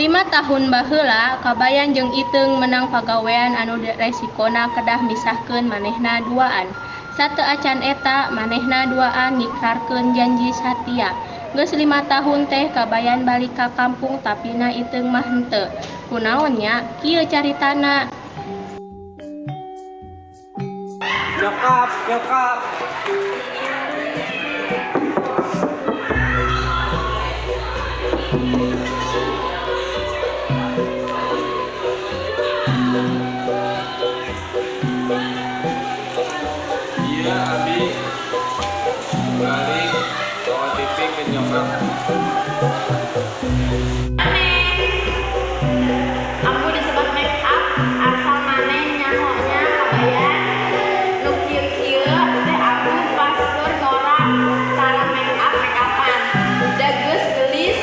5 tahun baheula Kabayan jeung Iteung menang pagawean anu resikona kedah misahkeun manehna duaan. Sateu acan eta manehna duaan ngikrarkeun janji satia. Geus 5 tahun teh Kabayan balik ka kampung tapina Iteung mah henteu. Kunaon nya kieu caritana. Nyokap, nyokap. Iya, Abi. Balik bawa TV ke nyokap. Aku disebut make up asal maneh nyahonya Kabayan. Nu kieu-kieu teh aku pas keur ngora cara make up make upan. Da geus geulis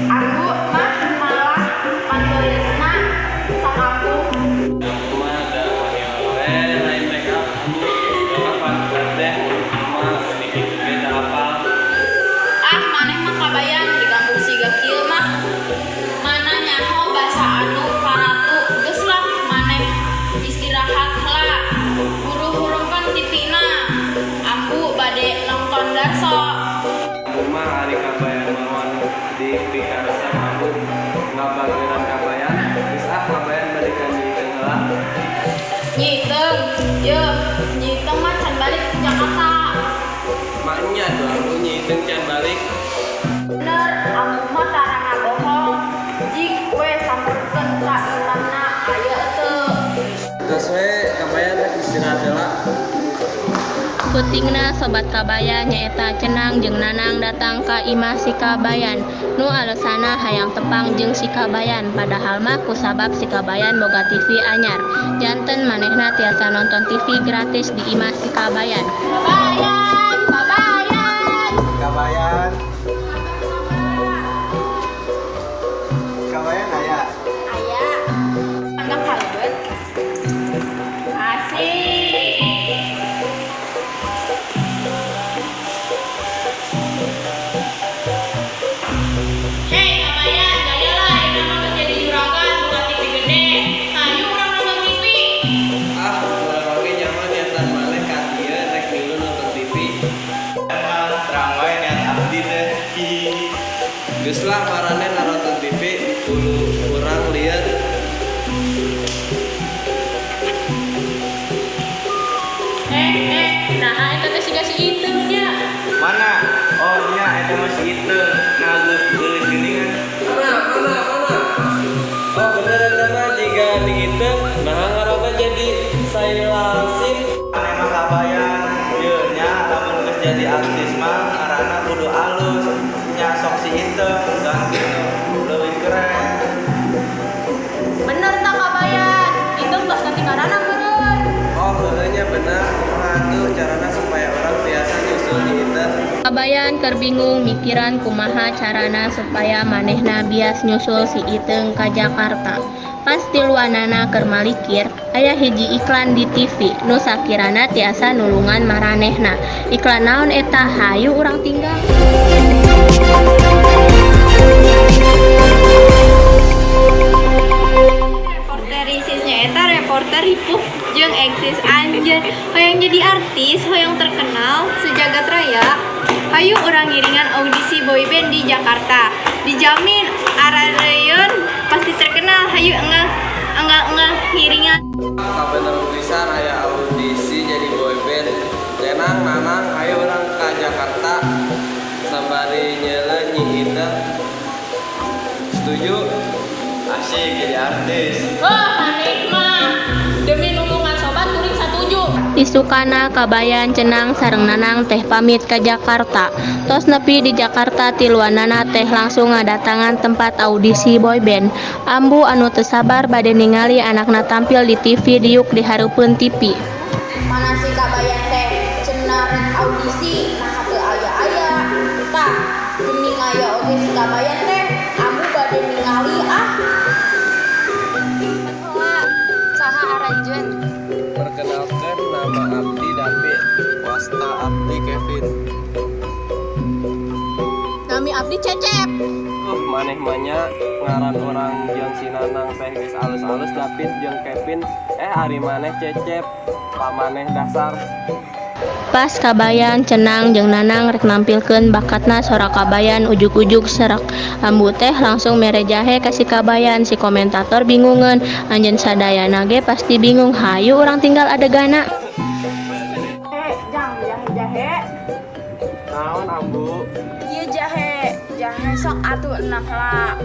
aku mah malah pangeulisna sakampung. Aku mah da we lain make up aku. Nyokap teh mah geuning kitu ge da apal. Ah maneh mah Kabayan diganggu siga kieu mah. Mana nyaho basa anu karatu geus lah maneh istirahat heula. Buru-hurungkeun TV-na. Ambu bade nonton Darso. Ambu mah ari Kabayan mawan di pikaresep ambu ngabageuran Kabayan. Geus ah Kabayan bade ka Nyi Iteung heula. Nyi Iteung, yeuh Nyi Iteung mah can balik ke Jakarta. Maknya tuh ambu Nyi Iteung can balik. Bener, ambu mah tara ngabohong. Jik we samperkeun ka imahna aya teu. Geus we Kabayan rek istirahat heula. Peutingna sobat Kabayan nyaeta Cenang jeung Nanang datang ka imah si Kabayan. Nu alesana hayang tepang jeung si Kabayan padahal mah kusabab si Kabayan boga TV anyar. Janten manehna tiasa nonton TV gratis di imah si Kabayan. Kabayan, Kabayan. Kabayan. Kabayan aya. Aya. Mangga kalebet. Asik. Hei Kabayan, gaya lah ayeuna mah geus jadi juragan boga TV gede. Hayu urang nonton TV. Ah, urang oge nyaman niatan maneh ka dieu rek milu nonton TV. Emang terang wae niat abdi teh. Hihi. Geus lah maraneh nonton TV ulu urang lieur. Nah eta teh siga si Iteung nya. Mana? Oh nya eta mah si Iteung. Nah geulis geuningan. Mana? Mana? Mana? Oh bener eta mah jiga di Iteung. Nah ngaranna jadi Sailasin. Maneh mah Kabayan. Yeuh nya lamun geus jadi artis mah ngaranna kudu alus. Nya sok si Iteung dan leuwih keren. Bener tak Kabayan? Iteung tos ganti ngaranna meureun. Oh heueuh nya bener. Kumaha atuh carana supaya urang tiasa nyusul Nyi Iteung? Kabayan keur bingung mikiran kumaha carana supaya manehna bias nyusul si Iteung ka Jakarta. Pas tiluanana keur malikir, aya hiji iklan di TV nu sakirana tiasa nulungan maranehna. Iklan naon eta? Hayu urang tinggal. Reporter risisnya eta reporter ripuh jeung eksis anjeun. Hoyong jadi artis, hoyong terkenal sejagat raya. Hayu urang ngiringan audisi boyband di Jakarta. Dijamin arareuyeun pasti terkenal. Hayu enggal enggal enggal ngiringan. Kabeneran pisan aya audisi jadi boyband. Cenang Nanang hayu urang ka Jakarta sambari nyeuleuh Nyi Iteung. Setuju? Asik jadi artis. Heuh, maneh mah demi nulungan sobat kuring satuju. Isukana Kabayan Cenang sareng Nanang teh pamit ka Jakarta. Tos nepi di Jakarta tiluanana teh langsung ngadatangan tempat audisi boyband. Ambu anu teu sabar bade ningali anakna tampil di TV diuk di hareupeun TV. Mana si Kabayan teh cenah rek audisi nah teu aya-aya. Tah, geuning aya oge si Kabayan teh ambu bade ningali ah. Saha aranjeun? Perkenalkan nama abdi David, wasta abdi Kevin. Nami abdi Cecep. Maneh mah nya ngaran urang jeung si Nanang teh geus alus-alus David jeung Kevin, ari maneh Cecep, pamaneh dasar. Pas Kabayan, Cenang jeung Nanang rek nampilkeun bakatna, sora Kabayan ujug-ujug serak. Ambu teh langsung mere jahe ka si Kabayan. Si komentator bingungeun, anjeun sadayana ge pasti bingung. Hayu urang tinggal adeganna. Jang, jahe jahe. Naon, Ambu? Iya, jahe. Jahe sok atuh enak lah.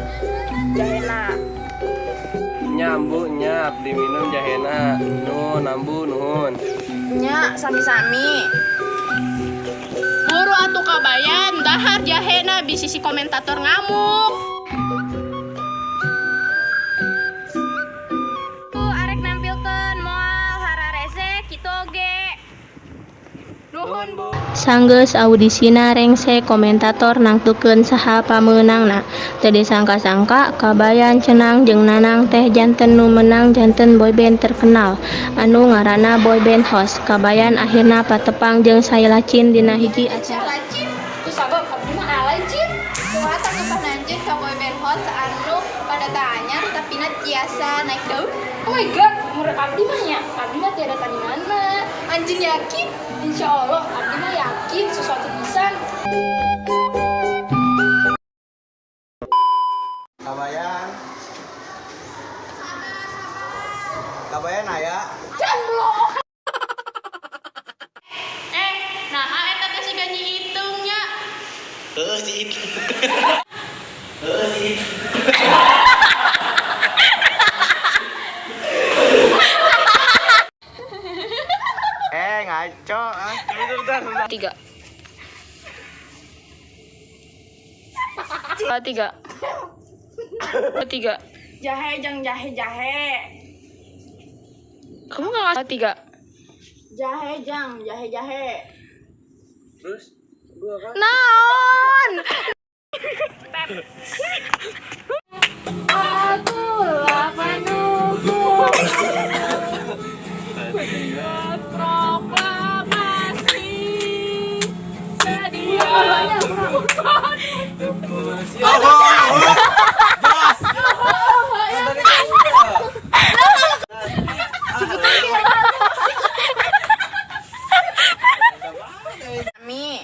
Jahena. Nya, Ambu, nya abdi minum jahena. Nuhun, Ambu, nuhun. Nya, sami-sami. Buru atuh Kabayan, dahar jahena bisi si komentator ngamuk. Arek nampilkeun moal hararese kitu oge. Nuhun, Bu. Sanggeus audisina rengse, komentator nangtukeun saha pamenangna. Teu disangka-sangka Kabayan, Cenang jeung Nanang teh janten nu menang, janten boyband terkenal anu ngaranna Boyband Host. Kabayan akhirna patepang jeung Sheila Chin dina hiji acara. Lacin, ku sabab abdi mah alay cin. Kumaha tanggapan anjeun ka boyband Host anu pada anyar tapina tiasa naik daun? Oh my God, menurut abdi mah nya, abdi mah tiada tandinganna. Anjeun yakin? Insya Allah, abdi mah yakin sesuatu pisan. Kabayan. Kabayan aya. Nah, eta teh siga Nyi Iteung nya. Heeh, si itu. Heeh, si itu. Ngaco ah. Bentar, bentar. Tiga. Tiga. Tiga. Jahe jang jahe jahe. Kamu nggak ngasih tiga. Jahe jang jahe jahe. Terus gua kan Naon? Aku penunggu proklamasi sedia. Mi.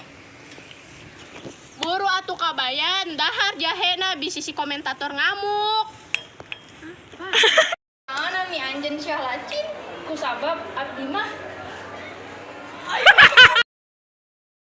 Buru atuh Kabayan, dahar jahena bisi si komentator ngamuk. Naon nami anjeun Syah Lacin? Ku sabab abdi mah